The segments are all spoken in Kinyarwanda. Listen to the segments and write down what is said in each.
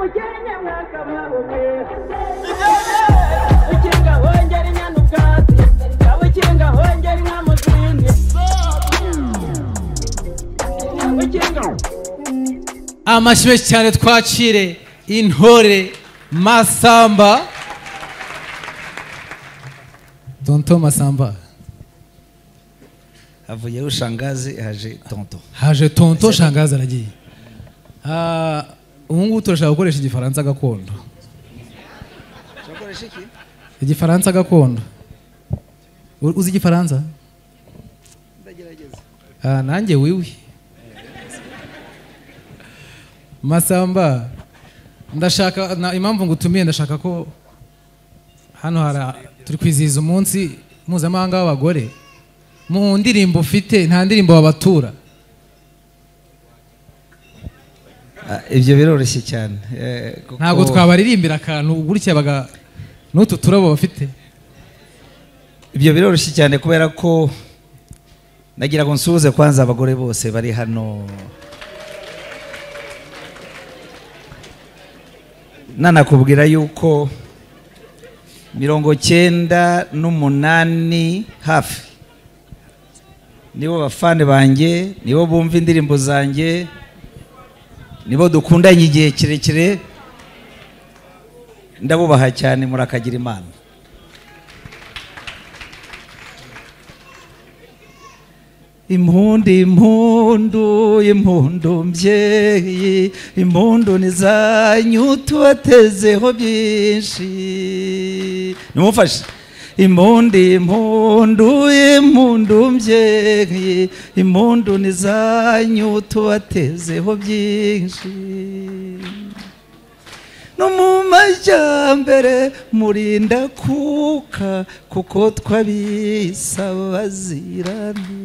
Umukenye mwakababumwe Ukinga hongera inyana ubwatsi Ukinga hongera inka mu zindi Ukinga. Amashyi menshi cyane twakire intore Masamba. Tonton Masamba. Havuyeho shangazi haje tonton. Haje tonton, shangazi aragiye. Ubu ngubu turashaka gukoresha igifaransa gakondo. Turakoresha iki? Igifaransa gakondo. Uzi igifaransa? Ndagerageza. Nanjye wiwi. Masamba, ndashaka na impamvu ngutumiye, ndashaka ko hano hara turi kwizihiza umunsi mpuzamahanga w'abagore. Mu ndirimbo ufite nta ndirimbo wabatura? Ibyo biroroshye cyane. Ntabwo twabaririmbira akantu gutya baga n'utu turabo bafite. Ibyo biroroshye cyane kubera ko nagira ngo nsuhuze kwanza abagore bose bari hano. Nanakubwira yuko 98 hafi nibo bafane banjye, nibo bumva indirimbo zanjye, nibo dukundanye igihe kirekire. Ndabubaha cyane, murakagira Imana. Impundu impundu impundu mbyeyi, impundu ni zanyu tubatezeho byinshi. Nimumfashe. Impundu impundu impundu mbyeyi, impundu ni zanyu tubatezeho byinshi. No mu majyambere murinda kuka, kuko twabisaba bazirane.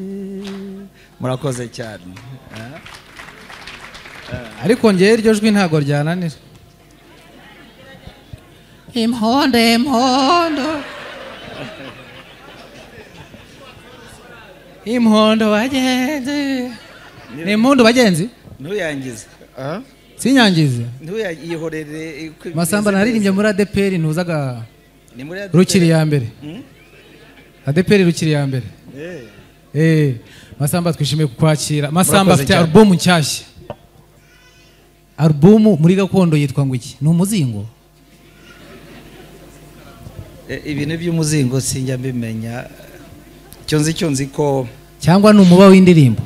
Murakoze cyane. Ariko ngewe iryo jwi ntabwo ryananira. Impundu impundu impundu bagenzi. Ni impundu bagenzi? Ntuyangize. Sinyangize. Ntuyihorere. Masamba naririmbye muri ADPR, ntuzaga Rukiri ya mbere. ADPR Rukiri ya mbere. Masamba twishimiye kukwakira. Masamba afite album nshyashya. Album muri gakondo yitwa ngo iki? Ni umuzingo? Ibintu by'umuzingo sinjya mbimenya. Icyo nzi ko cyangwa ni umuba w'indirimbo.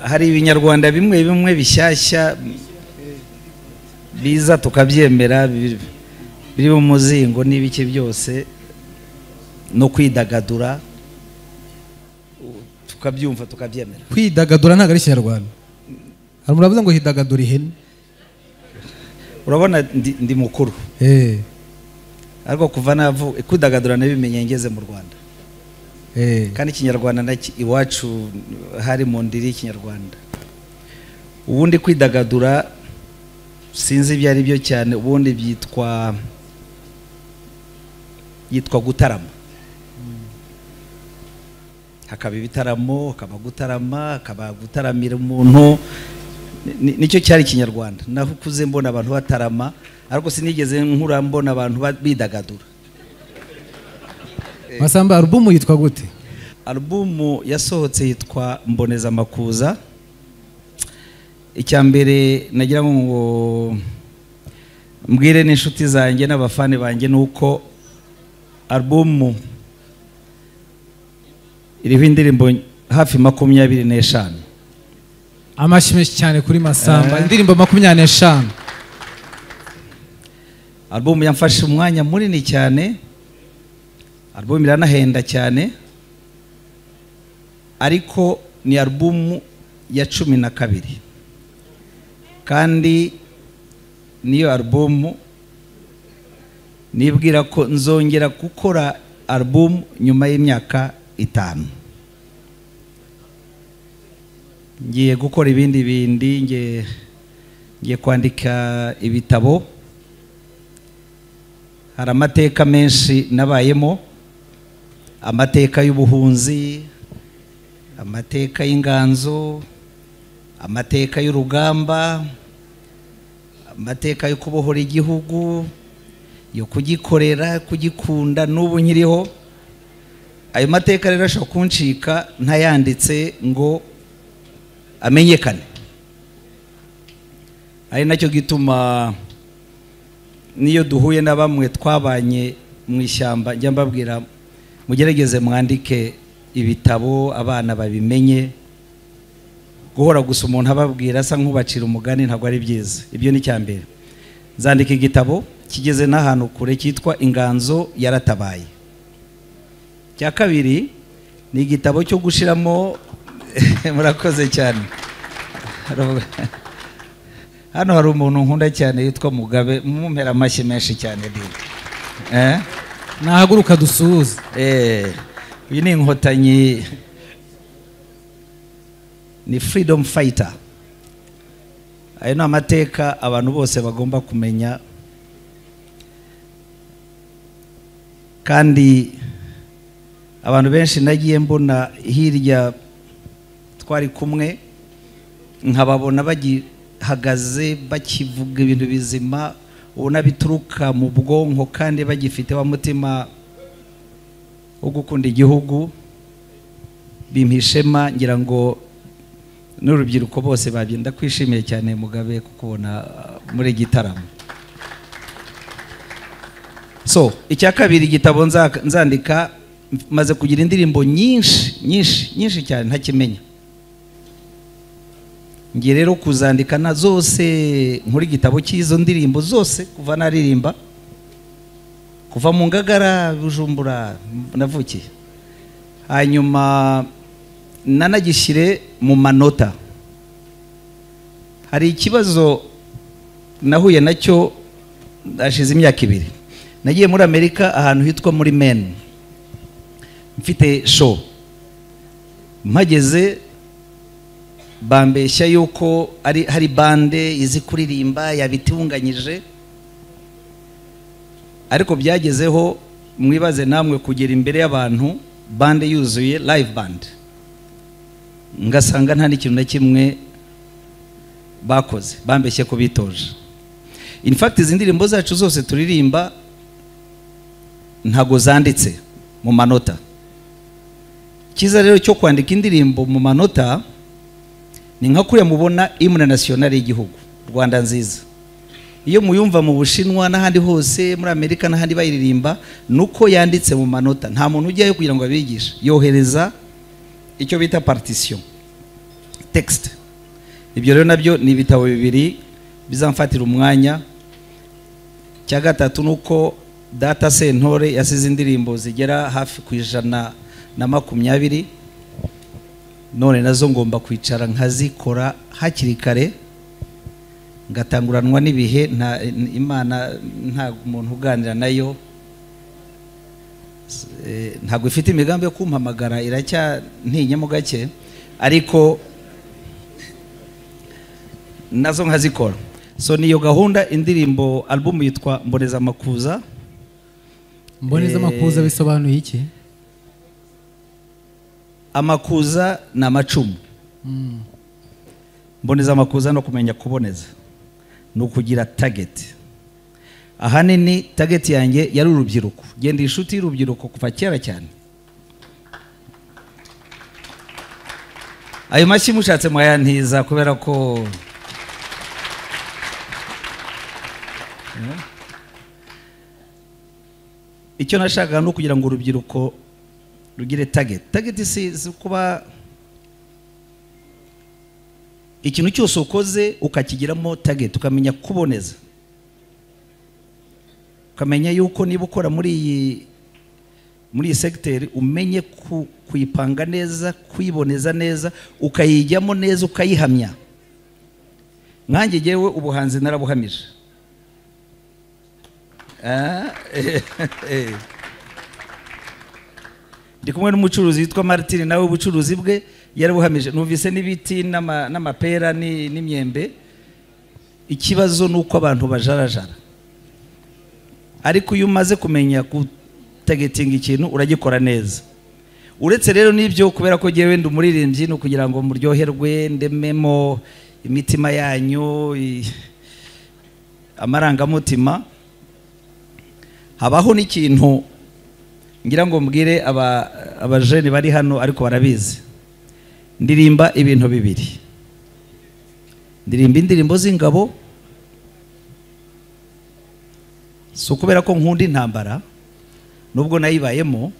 Hari ibinyarwanda bimwe bimwe bishyashya biza tukabyemera, biri mu muzingo n'ibiki byose, no kwidagadura tukabyumva tukabyemera. Kwidagadura ntabwo ari ikinyarwanda. Hari muravuze ngo hidagadura ihene. Urabona ndi mukuru. Ariko kuva navu kwidagadura nabimenye ngeze mu Rwanda. Kandi ikinyarwanda iwacu hari mu ndiri y'ikinyarwanda. Ubundi kwidagadura sinzi ibyo ari byo cyane, ubundi byitwa gutarama. Hakaba ibitaramo, hakaba gutarama, hakaba gutaramira umuntu. Nicyo cyari ikinyarwanda. Naho ukuze mbona abantu batarama, ariko sinigeze nkura mbona abantu bidagadura. Masamba, album yitwa gute? Album yasohotse yitwa Mboneza Makuza. Icya mbere nagira ngo mbwire n'inshuti zanjye n'abafani banjye nuko album iriho indirimbo hafi 25. Amashyi menshi cyane kuri Masamba, indirimbo 25. Album yamfashe umwanya munini cyane. Album iranahenda cyane, ariko ni album ya 12 kandi niyo album nibwira ko nzongera gukora album nyuma y'imyaka 5. Ngiye gukora ibindi bindi, ngiye kwandika ibitabo. Hari amateka menshi nabayemo, amateka y'ubuhunzi, amateka y'inganzo, Amateka y'urugamba, amateka yo kubohora igihugu, yo kugikorera, kugikunda, n'ubu nkiriho. Ayo mateka rero ashobora kuncika ntayanditse ngo amenyekane. Ari nacyo gituma niyo duhuye na bamwe twabanye mu ishyamba njya mbabwira mugerageze mwandike ibitabo abana babimenye. Guhora gusa umuntu ababwira asa nk'ubacira umugani ntabwo ari byiza. Ibyo ni cyambere. Nzandika igitabo kigeze n'ahantu kure cyitwa Inganzo Yaratabaye. Cya kabiri ni igitabo cyo gushiramo murakoze cyane. Hano hari umuntu nkunda cyane yitwa Mugabe, mumumpera amashyi menshi cyane dini. Nahaguruka dusuhuze. Uyu ni inkotanyi, ni freedom fighter. Ayo ni amateka abantu bose bagomba kumenya, kandi abantu benshi nagiye mbona hirya twari kumwe nkababona bagihagaze bakivuga ibintu bizima ubona bituruka mu bwonko kandi bagifite wa mutima wo gukunda igihugu. Bimpishema ngira ngo n'urubyiruko bose bagenda kwishimiye cyane Mugabe kukubona muri gitaramo. So icya kabiri igitabo nzandika, maze kugira indirimbo nyinshi nyinshi nyinshi cyane ntakimenya. Ngiye rero kuzandika na zose nkuri igitabo cy'izo ndirimbo zose kuva naririmba, kuva mu Ngagara Bujumbura navukiye, hanyuma nanagishyire mu manota. Hari ikibazo nahuye nacyo ashize imyaka 2. Nagiye muri Amerika ahantu hitwa muri Maine, mfite show. Mpageze bambeshya yuko ari hari bande izi kuririmba yabitunganyije, ariko byagezeho mwibaze namwe kugera imbere y'abantu bande yuzuye live band, ngasanga nta n'ikintu na kimwe bakoze, bambeshye ko bitoje. In fact izi ndirimbo zacu zose turirimba ntago zanditse mu manota. Kiza rero cyo kwandika indirimbo mu manota ni nka kuriya mubona hymne nationale y'igihugu Rwanda nziza. Iyo muyumva mu Bushinwa n'ahandi hose muri Amerika n'ahandi bayiririmba nuko yanditse mu manota. Nta muntu ujyayo kugira ngo abigishe, yohereza icyo bita partition text. Ibyo rero nabyo ni ibitabo bibiri bizamfatira umwanya. Cya gatatu nuko data Sentore yasize indirimbo zigera hafi ku 120, none nazo ngomba kwicara nkazikora hakiri kare, ngatanguranwa n'ibihe. Nta Imana, nta muntu uganira nayo, ntabwo ifite imigambi yo kumpamagara, iracyantinya gake, ariko nazo nkazikora. So niyo gahunda. Indirimbo album yitwa Mboneza Makuza. Mboneza Makuza bisobanuye iki? Amakuza na amacumu. Mboneza Amakuza no kumenya kuboneza, no kugira target. Ahanini target yanjye yari urubyiruko. Genda inshuti y'urubyiruko kuva kera cyane. Ayo mashyi mushatse mwayantiza kubera ko icyo nashakaga no kugira ngo urubyiruko rugire target. Target si kuba ikintu cyose ukoze ukakigiramo target, ukamenya kuboneza, ukamenya yuko niba ukora muri iyi secteur umenye kuyipanga neza, kuyiboneza neza, ukayijyamo neza, ukayihamya. Nkanjye jewe ubuhanzi narabuhamije. Ndi kumwe n'umucuruzi witwa Martin, nawe ubucuruzi bwe yarabuhamije. Numvise n'ibiti n'amapera n'imyembe. Ikibazo nuko abantu bajarajara, ariko iyo umaze kumenya gutagetinga ikintu uragikora neza. Uretse rero n'ibyo, kubera ko ngewe ndi umuririmbyi, no kugira ngo muryoherwe, ndememo imitima yanyu amarangamutima, habaho n'ikintu ngira ngo mbwire abajene bari hano, ariko barabizi. Ndirimba ibintu bibiri, ndirimba indirimbo z'ingabo, si ukubera ko nkunda intambara nubwo nayibayemo,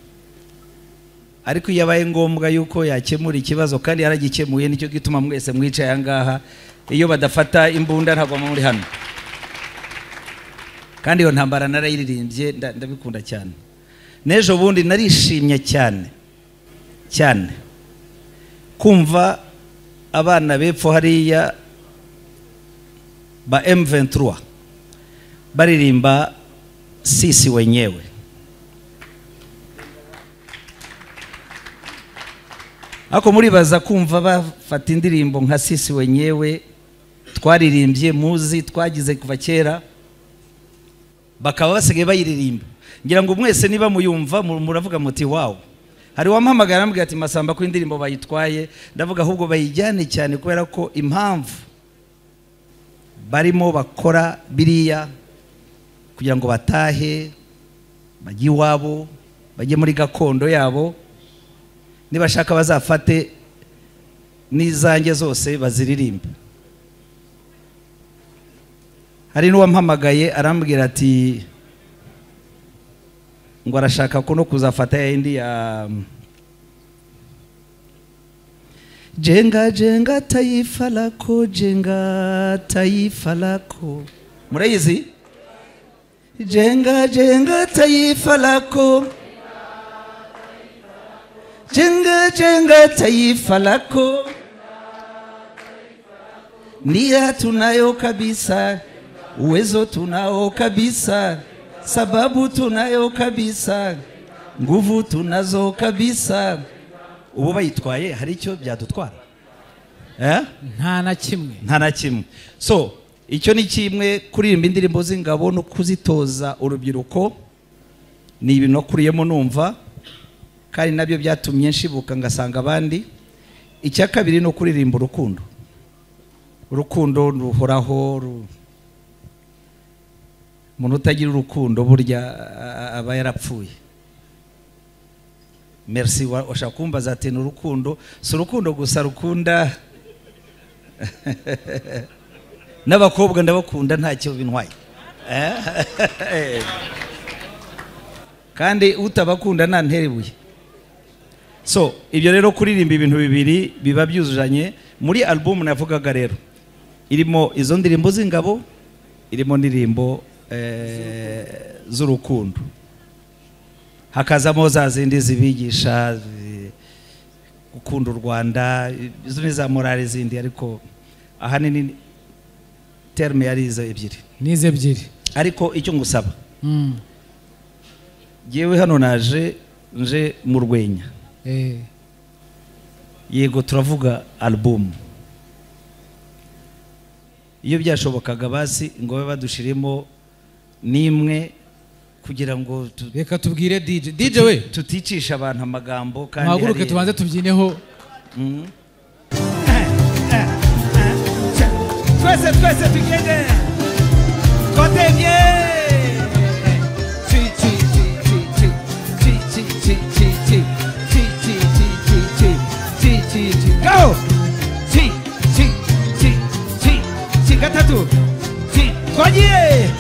ariko iyo abaye ngombwa yuko yakemura ikibazo kandi yaragikemuye, nicyo gituma mwese mwicaye aha ngaha. Iyo badafata imbunda ntabwo muri hano. Kandi iyo ntambara narayiririmbye, ndabikunda cyane. N'ejo bundi narishimye cyane cyane kumva abana b'epfo hariya ba M23 baririmba sisi wenyewe. Ako muribaza kumva bafata indirimbo nka sisi wenyewe twaririmbye muzi twagize kuva kera, bakaba basigaye bayiririmba. Ngira ngo mwese niba muyumva muravuga muti wow. Hari wampamagara arambwira ati Masamba ko indirimbo bayitwaye, ndavuga ahubwo bayijyane cyane, kubera ko impamvu barimo bakora biriya kugira ngo batahe bajye iwabo, bajye muri gakondo yabo, nibashaka bazafate n'izanjye zose baziririmbe. Hari n'uwampamagaye arambwira ati ngo arashaka ko no kuzafata yindi ya jenga jenga taifa lako, jenga taifa lako. Murayizi? Jenga jenga taifa lako, jenga jenga taifa lako, nia tunayo kabisa, uwezo tunao kabisa, sababu tunayo kabisa, nguvu tunazo kabisa. Ubu bayitwaye hari icyo byadutwara? Nta na kimwe. Nta na kimwe. So icyo ni kimwe, kuririmba indirimbo z'ingabo no kuzitoza urubyiruko ni ibintu nakuriyemo numva, kandi nabyo byatumye nshibuka ngasanga abandi. Icya kabiri no kuririmba urukundo. Urukundo ruhoraho, umuntu utagira urukundo burya aba yarapfuye. Merci, washaka kumbaza ati ni urukundo, si urukundo gusa rukunda n'abakobwa ndabakunda ntacyo bintwaye. Kandi utabakunda nantera ibuye. So ibyo rero kuririmba ibintu bibiri biba byuzuzanye. Muri album navugaga rero irimo izo ndirimbo z'ingabo, irimo ndirimbo z'urukundo, hakazamo za zindi zibigisha gukunda u Rwanda, izo ni za morale zindi, ariko ahanini terme yari izo ebyiri. Nize ebyiri. Ariko icyo ngusaba, jewe hano naje nje mu rwenya. Yego turavuga album, iyo byashobokaga basi ngo babe badushiremo nimwe kugira ngo reka tubwire DJ we tuticisha abantu amagambo, kandi muhaguruke tubanze tubyineho. Twese twese tugende kote bien. Chi chi chi chi chi chi chi chi chi chi chi chi chi chi chi chi chi go chi chi chi chi chi gatatu chi twagiye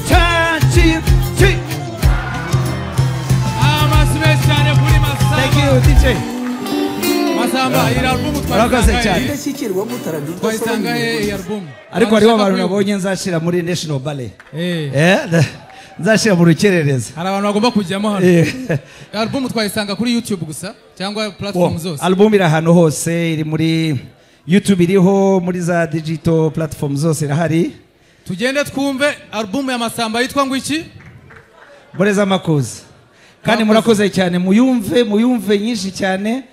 cha chi chi. Amashyi cyane kuri Masamba. Thank you DJ Masamba. Iyi album twarakoze cyane. Twayisanga iyi album, ariko hariho abantu nabonye nzashira muri National Ballet, nzashira mu rukerereza, hari abantu bagomba kujyamo hano. Album twayisanga kuri YouTube gusa cyangwa platform zose? Album iri ahantu hose, iri muri YouTube, iriho muri za digital platform zose irahari. Tugende twumve album ya Masamba yitwa ngo iki? Boreza Makuza. Kandi murakoze cyane, muyumve muyumve nyinshi cyane.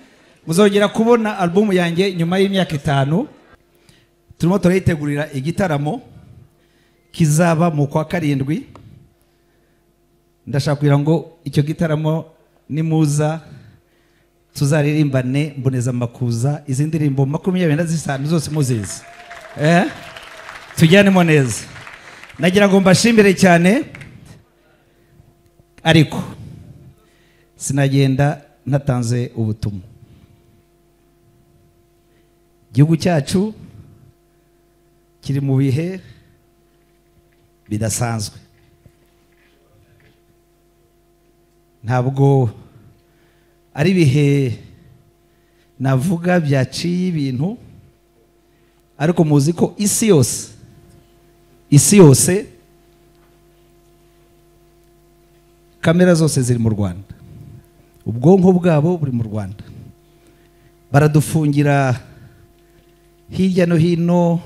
Muzongera kubona album yanjye nyuma y'imyaka 5. Turimo turayitegurira igitaramo kizaba mu kwa 7. Ndashaka kugira ngo icyo gitaramo nimuza Tuzaririmbane Mbonezamakuza izi ndirimbo 25 zose muzizi. Tujyanemo neza. Nagira ngo mbashimire cyane, ariko sinagenda ntatanze ubutumwa. Igihugu cyacu kiri mu bihe bidasanzwe. Ntabwo ari ibihe navuga byaciye ibintu, ariko muzi ko isi yose kamera zose ziri mu Rwanda, ubwonko bwabo buri mu Rwanda. Baradufungira hirya no hino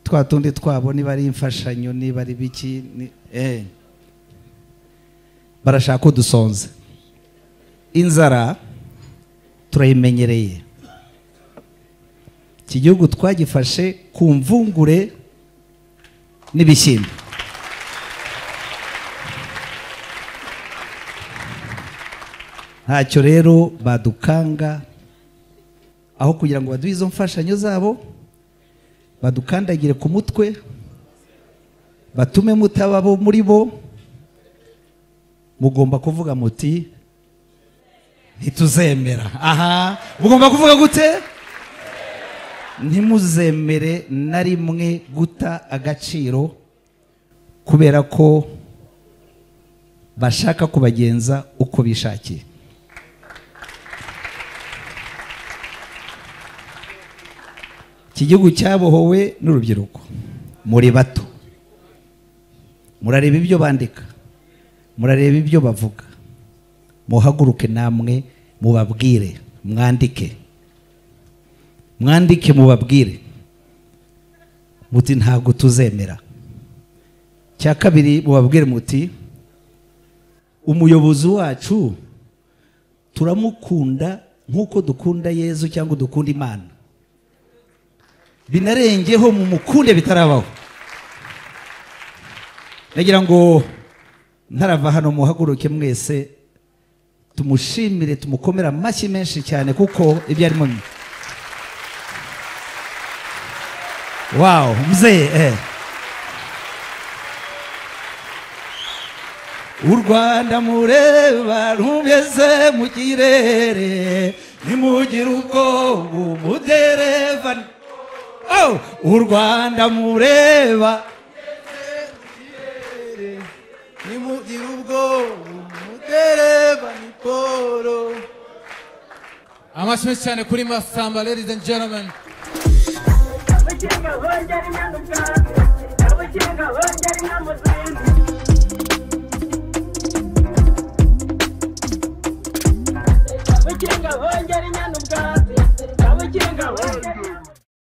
twa tundi twabo, niba ari imfashanyo, niba ari biki, barashaka ko dusonze. Inzara turayimenyereye. Iki gihugu twagifashe ku mvungure n'ibishyimbo. Ntacyo rero badukanga, aho kugira ngo baduhe izo mfashanyo zabo, badukandagire ku mutwe, batume mutababo muri bo. Mugomba kuvuga muti ntituzemera. Aha, mugomba kuvuga gute? Ntimuzemere na rimwe guta agaciro kubera ko bashaka kubagenza uko bishakiye. Iki gihugu cyabohowe n'urubyiruko. Muri bato, murareba ibyo bandika, murareba ibyo bavuga, muhaguruke namwe mubabwire, mwandike mubabwire muti ntabwo tuzemera. Cya kabiri, mubabwire muti umuyobozi wacu turamukunda nk'uko dukunda Yezu cyangwa dukunda Imana, binarengeho mumukunde bitarabaho. Nagira ngo ntarava hano muhaguruke mwese tumushimire, tumukomera amashyi menshi cyane kuko ibyo arimo. Wow, mzee. U Rwanda mureba rumeze mu kirere, nimugire ubwoba umudereva. Oh, u Rwanda mureba nimugire ubwoba umudereva ni Paul. Amashyi menshi cyane kuri Masamba, ladies and gentlemen. Ukinga hongera inyana ubwatsi.